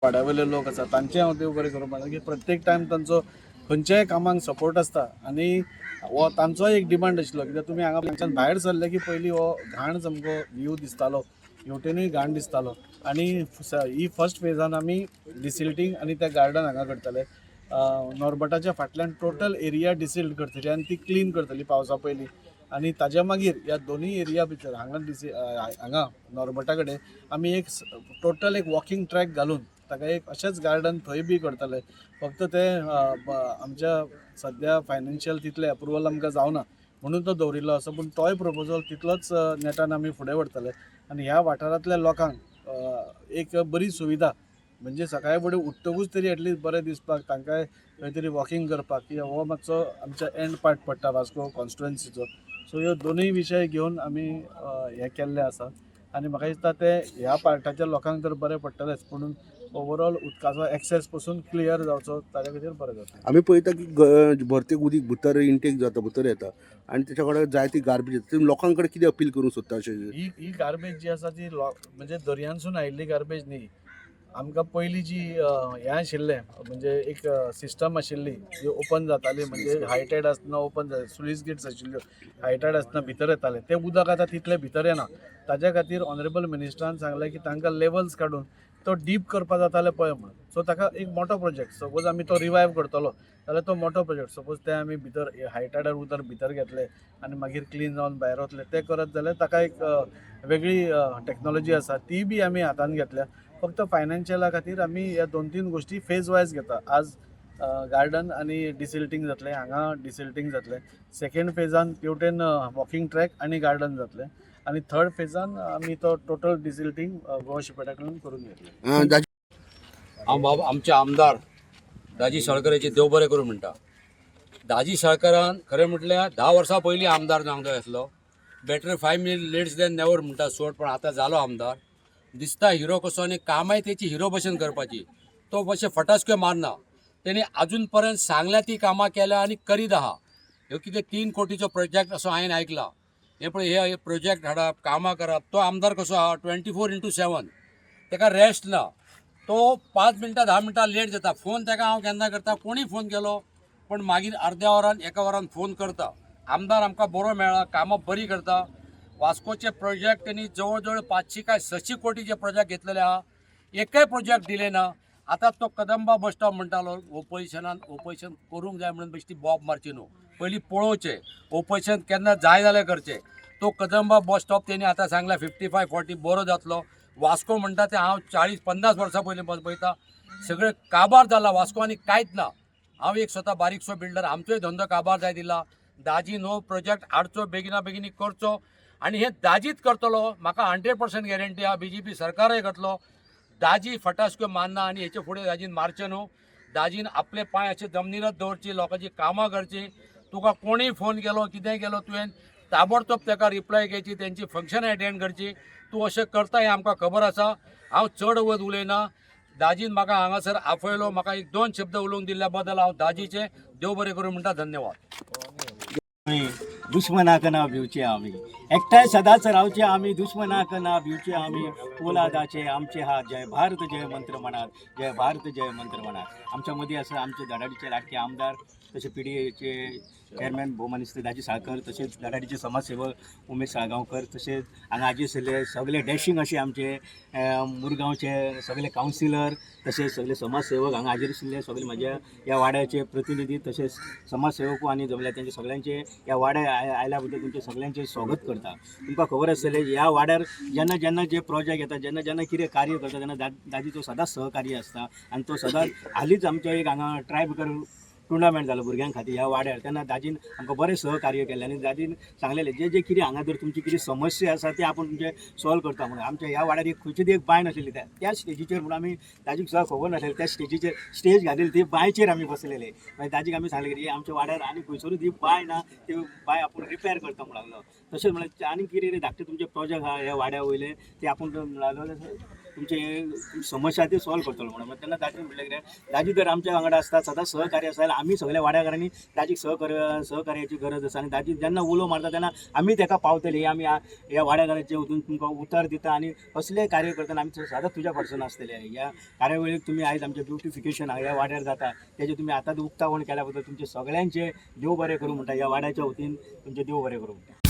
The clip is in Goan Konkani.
वाड्या वयले लोक आसा तांचें हांव देव बरें करूं म्हणटा की प्रत्येक टायम तांचो खंयच्याय कामांक सपोर्ट आसता आनी हो तांचोय एक डिमांड आशिल्लो कित्याक तुमी हांगा हांगच्यान भायर सरले की पयलीं हो घाण सामको व्यू दिसतालो, हेवटेनूय घाण दिसतालो. आनी ही फर्स्ट फेजान आमी डिसिल्टींग आनी ते गार्डन हांगा करतले. नॉर्बटाच्या फाटल्यान टोटल एरिया डिसिल्ट करतली आनी ती क्लीन करतली पावसा पयलीं. आनी ताज्या मागीर ह्या दोनूय एरिया भितर हांगा डिसी हांगा नॉर्बटा कडेन आमी एक टोटल एक वॉकिंग ट्रॅक घालून ताका एक अशेंच गार्डन थंय बी करतले. फक्त तें आमच्या सद्या फायनान्शियल तितलें एप्रुवल आमकां जावना म्हणून तो दवरिल्लो आसा, पूण तोय प्रपोजल तितलोच नेटान आमी फुडें व्हरतले. आनी ह्या वाठारांतल्या लोकांक एक बरी सुविधा म्हणजे सकाळी फुडें उठ्ठकूच तरी एटलिस्ट बरें दिसपाक, तांकांय खंय तरी वॉकिंग करपाक, कित्याक हो मातसो आमच्या एंड पार्ट पडटा वास्को कॉन्स्टिट्युएन्सीचो. सो ह्यो दोनूय विशय घेवन आमी हें केल्लें आसा आनी म्हाका दिसता ते ह्या पार्टाच्या लोकांक तर बरें पडटलेंच, पुणून ओवरऑल उदकाचो एक्सेस पसून क्लियर जावचो ताच्या खातीर बरें जातलें. आमी पळयता की भरतेक उदीक भितर इंटेक जाता, भितर येता आनी तेच्या कडेन जायती गार्बेज येता. तुमी लोकां कडेन कितें अपील करूंक सोदता अशें? ही ही गार्बेज जी आसा ती म्हणजे दर्यांसून आयिल्ली गार्बेज न्ही. आमकां पयलीं जी हें आशिल्लें म्हणजे एक सिस्टम आशिल्ली जी ओपन जाताली, म्हणजे हायटायड आसतना ओपन जाता, स्लुईस गेट्स आशिल्ल्यो, हायटायड आसतना भितर येतालें तें उदक आतां तितलें भितर येना. ताज्या खातीर ऑनरेबल मिनिस्टरान सांगलें की तांकां लेवल्स काडून तो डीप करपा जातालें पळय म्हणून. सो ताका एक मोठो प्रोजेक्ट, सपोज आमी तो रिवायव करतलो जाल्यार तो मोठो प्रोजेक्ट, सपोज ते आमी भितर हायटायडार उदक भितर घेतले आनी मागीर क्लीन जावन भायर वतले ते करत जाल्यार ताका एक वेगळी टॅक्नोलॉजी आसा, ती बी आमी हातान घेतल्या. फक्त फायनान्शियला खातीर आमी ह्या दोन तीन गोश्टी फेज वायज घेता. आज गार्डन आनी डिसिल्टींग जातलें, हांगा डिसिल्टींग जातलें, सेकेंड फेजान तेवटेन वॉकिंग ट्रॅक आनी गार्डन जातलें आनी थर्ड फेजान आमी तो टोटल डिसिल्टींग गोवा शिपेटा कडल्यान करून घेतलें. दाजी. हांव बाब आमचे आमदार दाजी साळकराचे देव बरें करूं म्हणटा. दाजी साळकरान खरें म्हटल्यार 10 वर्सां पयलीं आमदार जावंक जाय आसलो. Better 5 minute lates than never म्हणटा सोड, पण आतां जालो आमदार, दिसता हिरो कसो आनी कामाय तेची हिरो भशेन करपाची. तो अशें फटासक्यो मारना. तेणी आजून पर्यंत सांगल्या ती कामां केल्या आनी करीत आहा. ह्यो कितें 3 कोटीचो प्रोजेक्ट असो हांवें आयकला. हे पळय हे प्रोजेक्ट हाडप, कामां करप. तो आमदार कसो आहा, 24x7, तेका रेस्ट ना. तो 5 मिनटां 10 मिनटां लेट जाता. फोन ताका हांव केन्ना करता, कोणी फोन केलो पण मागीर अर्द्या वरान एका वरान फोन करता. आमदार आमकां बरो मेळ्ळा, कामां बरी करता. वास्कोचे प्रोजेक्ट तेणी जवळ जवळ 500 काय 600 कोटीचे प्रोजेक्ट घेतलेले आहा, एकय प्रोजेक्ट दिले ना. आतां तो कदंबा बस स्टॉप म्हणटालो, ओपोजिशनान ओपोजिशन करूंक जाय म्हणून बेश्टी बॉब मारची न्हू, पयलीं पळोवचें ओपोजिशन केन्ना जाय जाल्यार करचें. तो कदंबा बस स्टॉप तेणी आतां सांगला 55-40 बरो जातलो. वास्को म्हणटा ते हांव 40-50 वर्सां पयलीं बस पळयता, सगळें काबार जाला वास्को आनी कांयच ना. हांव एक स्वता बारीकसो बिल्डर, आमचोय धंदो काबार जायत दिला. दाजी नो प्रोजेक्ट हाडचो, बेगिना बेगिनी करचो आनी हे दाजीच करतलो, म्हाका 100% गॅरंटी आहा. बीजेपी सरकारय करतलो. दाजी फटासक्यो मारना आनी हेचे फुडें दाजीन मारचें न्हू. दाजीन आपले पांय अशे जमनीरच दवरची, लोकांची कामां करची. तुका कोणीय फोन केलो, कितेंय केलो, तुवें ताबडतोब ताका रिप्लाय घ्यायची, तेंची फंक्शन एटेंड करची. तूं अशें करता हें आमकां खबर आसा. हांव चड वत उलयना. दाजीन म्हाका हांगासर आपयलो, म्हाका एक दोन शब्द उलोवंक दिल्ल्या बद्दल हांव दाजीचें देव बरें करूं म्हणटा. धन्यवाद. दुश्मनाक ना भिवचे आमी, एकठांय सदांच रावचे आमी, दुश्मनाक ना भिवचे आमी, पोलादाचे आमचे हात, जय भारत जय मंत्र म्हणात, जय भारत जय मंत्र म्हणात. आमच्या मदीं आसा आमचे धडाडीचे लाडके आमदार, तशें पीडीएचे चेअरमॅन भोवमानेस्त दाजी साळकर, तशेंच धडाडीचे समाजसेवक उमेश साळगांवकर, तशेंच हांगा हाजीर आशिल्ले सगळे डॅशींग अशे आमचे मुरगांवचे सगळे कावन्सिलर, तशेंच सगळे समाजसेवक हांगा हाजीर आशिल्ले, सगळे म्हाज्या ह्या वाड्याचे प्रतिनिधी तशेंच समाजसेवक आनी जमल्या तेंचे सगळ्यांचे ह्या वाड्यार आयल्या बद्दल तुमचे सगळ्यांचे स्वागत करता. तुमकां खबर आसतलें, ह्या वाड्यार जेन्ना जेन्ना जे प्रोजेक्ट येता, जेन्ना जेन्ना कितें कार्य करता, तेन्ना दाजीचो सदांच सहकार्य आसता. आनी तो सदांच हालींच आमचो एक हांगा ट्रायबकर टुर्नामेंट जालो भुरग्यां खातीर ह्या वाड्यार, तेन्ना दाजीन आमकां बरें सहकार्य केलें आनी दाजीन सांगलेलें जे जे कितें हांगा जर तुमची कितें समस्या आसा ती आपूण तुमचें सॉल्व करता म्हणून. आमच्या ह्या वाड्यार एक खंयची एक बांय नाशिल्ली, त्या त्या स्टेजीचेर म्हणून आमी दाजीक सुद्दां खबर नासलेली, त्या स्टेजीचेर स्टेज घालेली ती बांयचेर आमी बसलेले. मागीर दाजीक आमी सांगलें की आमच्या वाड्यार आनी खंयसरूच ही बांय ना, ती बांय आपूण रिपेर करता म्हणून लागलो. तशेंच म्हळ्यार आनी कितें कितें धाकटे तुमचे प्रोजेक्ट आहा ह्या वाड्या वयले ते आपूण लागलो. तुमचे समस्या ती सॉल्व करतलो म्हणून. मागीर तेन्ना दाजी म्हणलें कितें, दाजी जर आमच्या वांगडा आसता, सदांच सहकार्य आसा जाल्यार आमी सगळ्या वाड्याकारांनी दाजीक सहकार्याची गरज आसा. आनी दाजी जेन्ना उलो मारता तेन्ना आमी तेका पावतले, हे आमी ह्या वाड्याकाराचे वतून तुमकां उतर दिता. आनी कसलेय कार्य करतना आमी सदांच तुज्या फाटसून आसतले. ह्या कार्यावळीक तुमी आयज आमचें ब्युटिफिकेशन ह्या वाड्यार जाता तेजें तुमी आतांच उक्तावण केल्या बद्दल तुमचे सगळ्यांचे देव बरें करूं म्हणटा. ह्या वाड्याच्या वतीन तुमचें देव बरें करूं म्हणटा.